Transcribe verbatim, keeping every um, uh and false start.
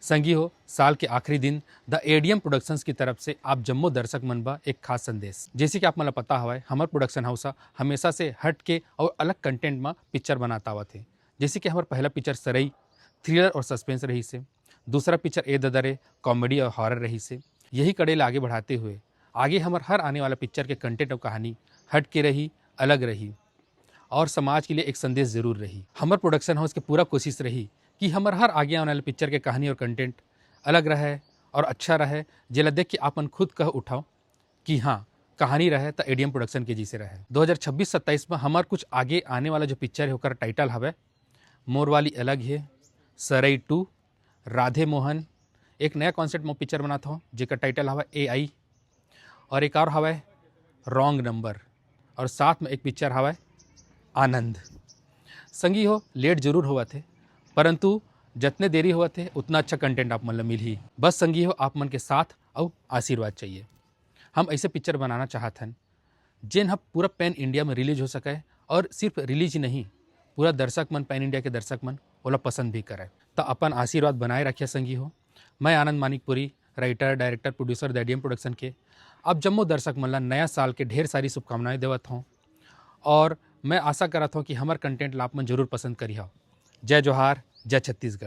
संगी हो, साल के आखिरी दिन द एडीएम प्रोडक्शंस की तरफ से आप जम्मो दर्शक मन बर एक खास संदेश। जैसे कि आप मन ला पता हवय, हमर प्रोडक्शन हाउस ह हमेशा से हट के और अलग कंटेंट म पिक्चर बनात आवत हे। जैसे कि हमर पहला पिक्चर सरई थ्रिलर और सस्पेंस रहिस हे, दूसरा पिक्चर ए ददा रे कॉमेडी और हॉरर रहिस हे। यही कड़ी ला आगे बढ़ाते हुए आगे हमर हर आने वाला पिक्चर के कंटेंट और कहानी हट के रही, अलग रही और समाज के लिए एक संदेश जरूर रही। हमर प्रोडक्शन हाउस के पूरा कोशिश रही कि हमर हर आगे आने वाले पिक्चर के कहानी और कंटेंट अलग रहे और अच्छा रहे, जेला देख के आप मन खुद कह उठाओ कि हाँ, कहानी रहे त एडीएम प्रोडक्शन के जैसे रहे। दो हज़ार छब्बीस सत्ताईस में हमार कुछ आगे आने वाला जो पिक्चर है, ओकर टाइटल हवे मोर वाली अलग है, सरई टू, राधे मोहन, एक नया कॉन्सेप्ट में पिक्चर बनात हूँ जेकर टाइटल हवे एआई, और एक और हवे रॉन्ग नंबर, और साथ में एक पिक्चर हवे आनंद। संगी हो, लेट जरूर होवत है, परंतु जतने देरी होवत है, उतना अच्छा कंटेंट आप मन ल मिलही। बस संगी हो, आप मन के साथ अउ आशीर्वाद चाहिए। हम ऐसे पिक्चर बनाना चाहत हन, जेन ह पूरा पैन इंडिया में रिलीज हो सके, और सिर्फ रिलीज ही नहीं, पूरा दर्शक मन, पैन इंडिया के दर्शक मन ओला पसंद भी करे। त अपन आशीर्वाद बनाए रखिए संगी हो। मैं Anand Manikpuri, writer, director, producer the ADM production के, आप जम्मो दर्शक मन ला नया साल के ढेर सारी शुभकामनाएं देवत हूँ, और मैं आशा करत हूँ कि हमर कंटेंट ला आप मन जरूर पसंद करिहा। जय जोहार, जय छत्तीसगढ़।